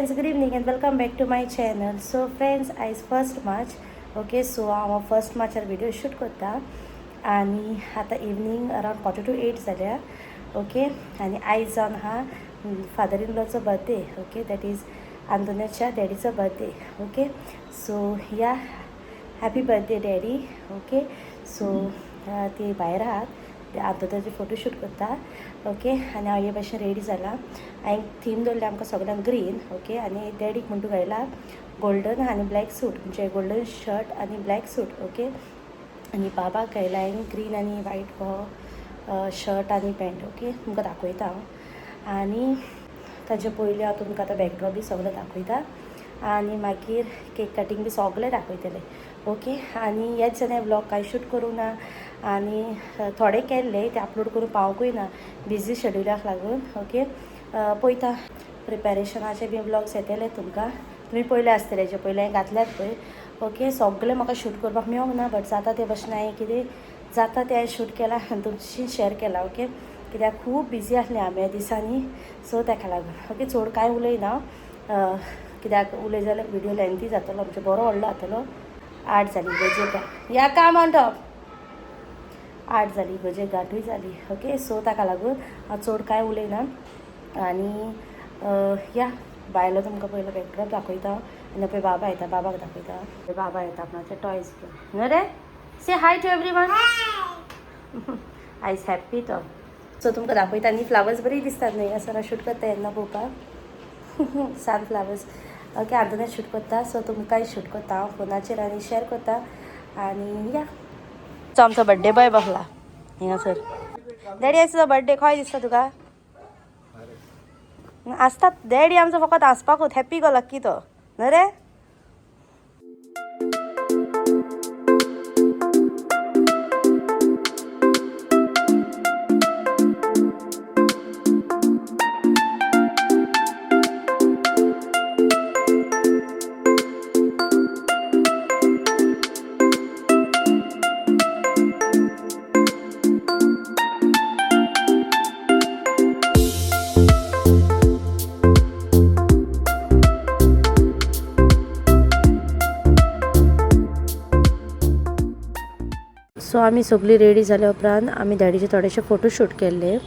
Friends, good evening and welcome back to my channel. So friends, आयज 1 मार्च. Okay, so हांव 1 मार्चार video shoot करता आनी आतां इवनींग अरावंड 7:45 जाल्या. ओके, आनी आयज जावन आहा फादर इन लॉचो बर्थडे. ओके, that is आंतोनाच्या डॅडीचो birthday. Okay, so yeah, happy birthday daddy. Okay, so ती भायर आहात, आंतोनाचे फोटोशूट करता. ओके, आनी हांव हे भाशेन रेडी जाला. हांवें थीम दवरल्या आमकां सगळ्यांक ग्रीन. ओके, आनी डॅडीक म्हणटू घायला गोल्डन आनी ब्लॅक सूट, म्हणजे गोल्डन शर्ट आनी ब्लॅक सूट. ओके, आनी बाबाक घायला हांवें ग्रीन आनी वायट हो शर्ट आनी पॅन्ट. ओके, तुमकां दाखयता हांव. आनी ताजे पयलीं हांव तुमकां आतां बॅकड्रॉप बी सगळें दाखयता आनी मागीर केक कटींग बी सगळें दाखयतलें. ओके, आनी ह्या दिसांनी व्लॉग कांय शूट करूंक ना आनी थोडे केल्ले ते अपलोड करूंक पावंकूय ना बिजी शेड्युलाक लागून. ओके, पळयता प्रिपेरेशनाचे बी व्लॉग्स येतले तुमकां, तुमी पयले आसतले जे पयले हांवें घातल्यात पळय. ओके, सगळें म्हाका शूट करपाक मेळोंक ना, बट जाता ते भशेन हांवें कितें जाता तें हांवें शूट केलां आनी तुमची शेअर केलां. ओके, कित्याक खूब बिजी आसलें आमी ह्या दिसांनी, सो ताका लागून. ओके, चड कांय उलयना, कित्याक उलय जाल्यार व्हिडियो लेंथी जातलो, आमचो बरो व्हडलो जातलो. 8 जाली गजेक या काम ऑन टॉप, 8 जाली गजेक गांठूय जाली. ओके, सो ताका लागून हांव चड कांय उलयना. आनी या बायलो तुमकां पयलो बॅकड्रॉप दाखयता आनी पळय बाबा येता, बाबाक दाखयता. बाबा येता आपणाचे टॉयज घेवन. न्हय रे, say hi to everyone. आयज हॅप्पी तो. सो तुमकां दाखयता. आनी फ्लावर्स बरी दिसतात न्हय, आसतना शूट करता तेन्ना पळोवपाक सन फ्लावर्स. ओके, आंतोनाच शूट करता, सो तुमकांय शूट करता हांव फोनाचेर आनी शेअर करता. आनी या, सो आमचो बड्डे बॉय बसला हिंगासर. डॅडी, आयज तुजो बड्डे, खंय दिसता तुका? आसता डॅडी आमचो फकत हांसपाकूच, हॅप्पी गो लक्की तो, न्हय रे? सो आमी सगळीं रेडी जाल्या उपरांत आमी डॅडीचे थोडेशे फोटो शूट केल्ले.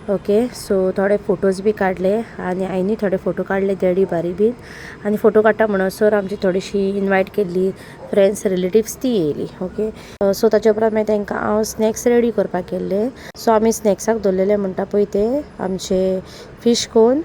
ओके, सो थोडे फोटोज बी काडले आनी हांवेंय थोडे फोटो काडले डॅडी बारी बीन. आनी फोटो काडटा म्हणसर आमची थोडीशी इनवायट केल्ली फ्रेंड्स रिलेटिव्स ती येयली. ओके, सो ताच्या उपरांत मागीर तांकां हांव स्नॅक्स रेडी करपाक केल्ले. सो आमी स्नॅक्साक दवरलेले म्हणटा पळय ते आमचे फीश कोन,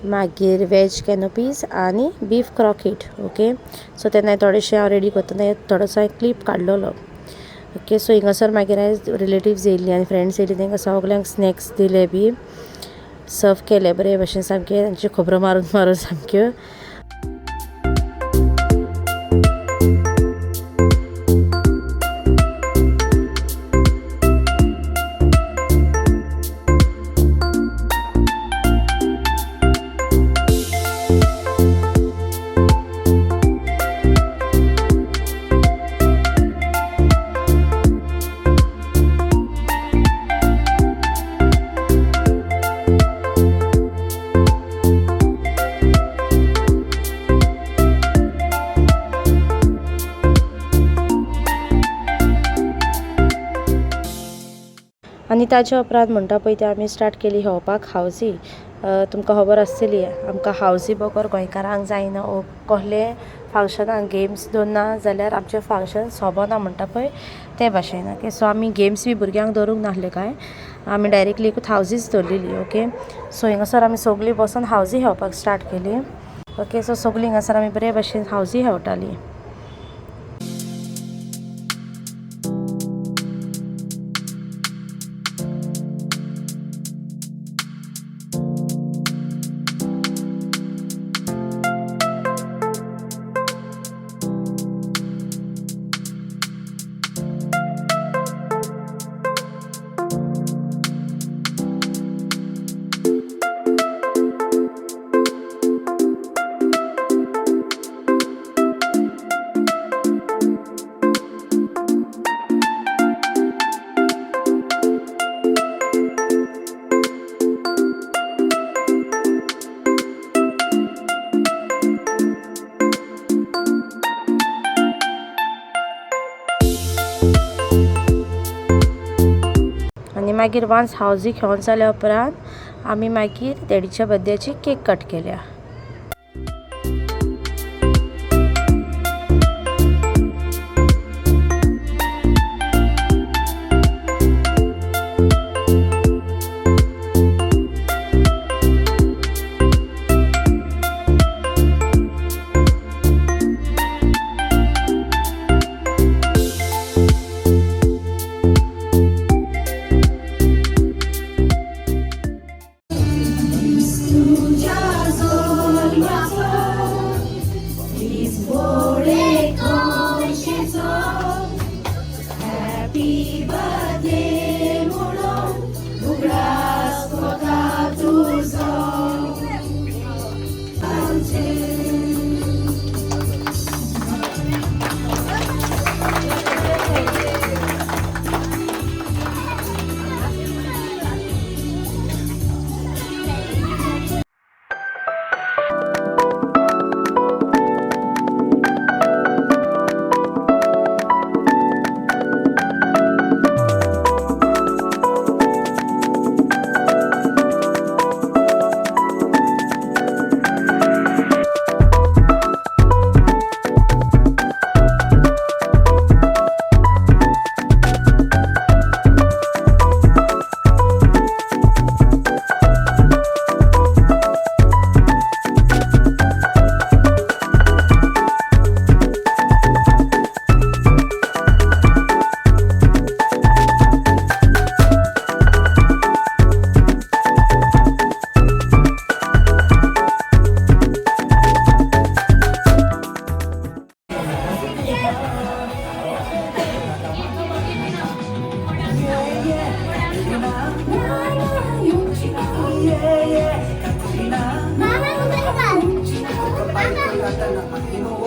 मागीर वेज कॅनोपीज आनी बीफ क्रॉकेट. ओके, सो तेन्ना थोडेशे हांव रेडी करतना थोडोसो हांवें क्लिप काडलेलो. ओके, सो हिंगासर मागीर हांवें रिलेटिव्स येयल्ली आनी फ्रेंड्स येयली, तांकां सगल्यांक स्नॅक्स दिले बी, सर्व केले बरे भशेन सामके, तांच्यो खबरो मारून मारून सामक्यो. आनी ताच्या उपरांत म्हणटा पळय ते आमी स्टार्ट केली खेळपाक हावजी. तुमकां खबर आसतली आमकां हावजी बगर गोंयकारांक जायना, ओ कसले फंक्शनाक गेम्स दवरना जाल्यार आमचें फंक्शन सोबना म्हणटा पळय ते भाशेन. ओके, सो आमी गेम्स बी भुरग्यांक दवरूंक नासले कांय, आमी डायरेक्टली एकूच हावजीच दवरलेली. ओके, सो हिंगासर आमी सगळीं बसून हावजी खेळपाक स्टार्ट केली. ओके, सो सगळीं हिंगासर आमी बरे भाशेन हावजी खेळटालीं. आनी मागीर वन्स हावजी खेळोन जाल्या उपरांत आमी मागीर डॅडीच्या बर्थडेची केक कट केल्या.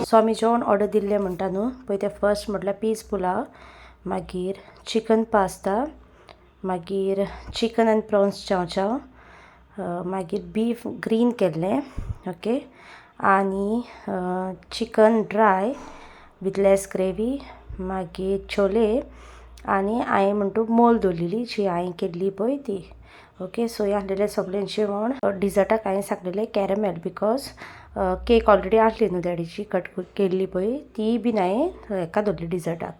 सो आमी जेवण ऑर्डर दिल्लें म्हणटा न्हू पळय तें फर्स्ट म्हटल्यार पीस पुलाव, मागीर चिकन पास्ता, मागीर चिकन आनी प्रॉन्स चाव चाव, मागीर बीफ ग्रीन केल्लें, ओके, आनी chicken dry with less gravy, मागीर छोले आनी हांवें म्हणटू मोल दवरलेली जी हांवें केल्ली पळय ती. ओके, सो हें आसलेलें सगळें जेवण. डिजर्टाक हांवें सांगलेलें कॅरमेल, because cake already आसली न्हू डॅडीची कट केल्ली पळय, ती बीन हांवें हेका दवरली डिजर्टाक.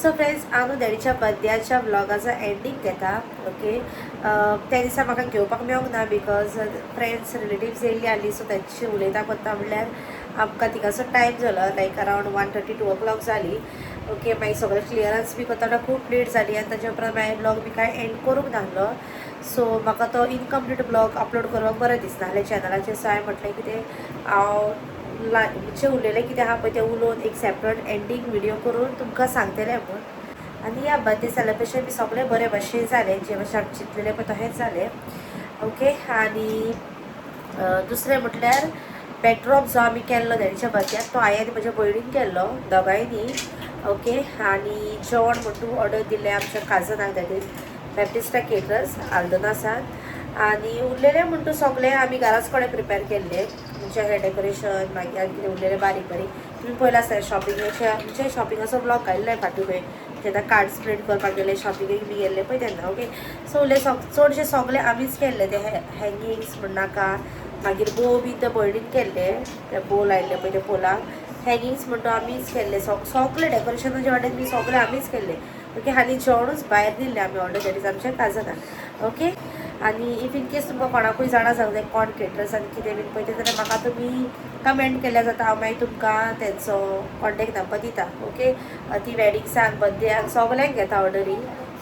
सो फ्रेंड्स, हांव डॅडीच्या बर्थडेच्या व्लॉगाचो एंडींग घेता. ओके, त्या दिसा म्हाका घेवपाक मेळोंक ना because friends relatives येयल्ली आसली, सो तांची उलयता कोत्ता म्हणल्यार आमकां थिंगासर टायम जालो, लायक अरावंड 1:30 2 o'clock जाली. ओके, मागीर सगळें क्लियरन्स बी करतना खूब लेट जाली आनी ताच्या उपरांत मागीर ब्लॉग बी कांय एंड करूंक नासलो. सो म्हाका तो इनकम्प्लीट ब्लॉग अपलोड करपाक बरें दिसनासलें चॅनलाचेर. सो हांवें म्हटलें कितें, हांव जे उलयलें कितें आहा पळय, तें उलोवन एक सेपरेट एंडींग व्हिडियो करून तुमकां सांगतलें म्हूण. आनी ह्या बर्थडे सेलिब्रेशन बी सगळें बरें भशेन जालें, जे भशेन आमी चिंतलेलें पळय तशेंच जालें. ओके, आनी दुसरें म्हटल्यार बॅकड्रॉप जो आमी केल्लो तेंच्या बर्थड्याक, तो हांवें आनी म्हज्या भयणीन केल्लो, दोगांयनी. ओके, आनी जेवण म्हणटू ऑर्डर दिल्लें आमच्या काजनाक, that is Baptista caterers, आल्दोनासान. आनी उरलेलें म्हणटू सगळें आमी घराच कडेन प्रिपेर केल्लें, म्हणजे हें डेकोरेशन, मागीर आनी कितें उरलेलें बारीक बारीक तुमी पळयलां आसतलें. शॉपिंगाचे, आमचे शॉपिंगाचो ब्लॉग घाल्लो फाटीं पळय, जेन्ना कार्ड्स प्रिंट करपाक गेले, शॉपिंगेक बी गेल्ले पळय तेन्ना. ओके, सो उरले चडशे सगळे आमीच केल्ले. ते हँगिंग्स म्हणनाका, मागीर बो बी ते भयणीन केल्ले, ते बो लायल्ले पळय ते पोलाक. हँगिंग्स म्हणटा आमीच केल्ले. सगळे डेकोरेशनाचे वाटेन बी सगळे आमीच केल्ले. ओके, हाली जेवणूच भायर दिल्लें आमी ऑर्डर, that is आमच्या काजनाक. ओके, आनी if in case तुमकां कोणाकूय जाणा जावंक जाय कोण केटरर्स आनी कितें बीन पळय, जाल्यार म्हाका तुमी कमेंट केल्यार जाता. हांव मागीर तुमकां तेंचो कॉन्टेक्ट नंबर दिता. ओके, ती वेडिंग्साक, बर्थडेयाक सगल्यांक घेता ऑर्डरी.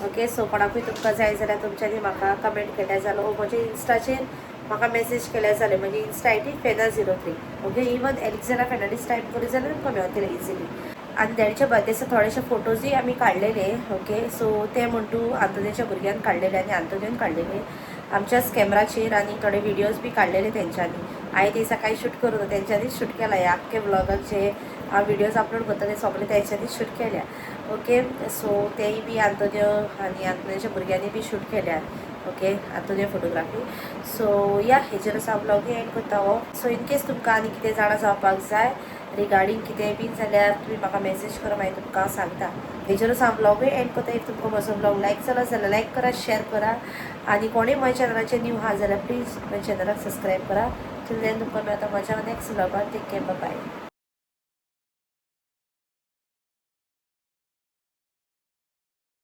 ओके, सो कोणाकूय तुमकां जाय जाल्यार तुमच्यांनी म्हाका कमेंट केल्यार जालो, ओ म्हज्या इन्स्टाचेर म्हाका मॅसेज केल्यार जालें. म्हजी इन्स्टा आयडी फेना 03. Okay, even Elixna Fernandes type करी जाल्यार तुमकां मेळटलें इजिली. आनी डॅडीच्या बर्थडेचे थोडेशे फोटोजूय आमी काडलेले. ओके, सो ते म्हणटू आंतोनियाच्या भुरग्यान काडलेले आनी आंतोनियान काडलेले आमच्याच कॅमराचेर आनी थोडे व्हिडियोज बी काडलेले तेंच्यांनी. हांवें ते सकाळी शूट करूं, तेंच्यांनीच शूट केला. हे आख्खे व्लॉगाचे हांव व्हिडियोज अपलोड करता, ते सगळे तेंच्यांनीच शूट केल्या. ओके, सो तेय बी आंतोनियो आनी आंतोनियाच्या भुरग्यांनी बी शूट केल्या. Okay, Antonio photography. सो या, हेजेरच हांव ब्लॉग एंड करता हो. सो इन केस तुमकां आनी कितें जाणा जावपाक जाय रिगार्डींग कितें बीन जाल्यार तुमी म्हाका मॅसेज करा, मागीर तुमकां हांव सांगता. हेजेरच हांव ब्लॉगूय एंड करता. If तुमकां म्हजो ब्लॉग लायक जालो जाल्यार लायक करा, शेअर करा आनी कोणूय म्हज्या चॅनलाचेर न्यू आहा जाल्यार प्लीज म्हज्या चॅनलाक सबस्क्रायब करा. टिल then, तुमकां मेळटा म्हज्या नेक्स्ट ब्लॉगान. Take care, bye.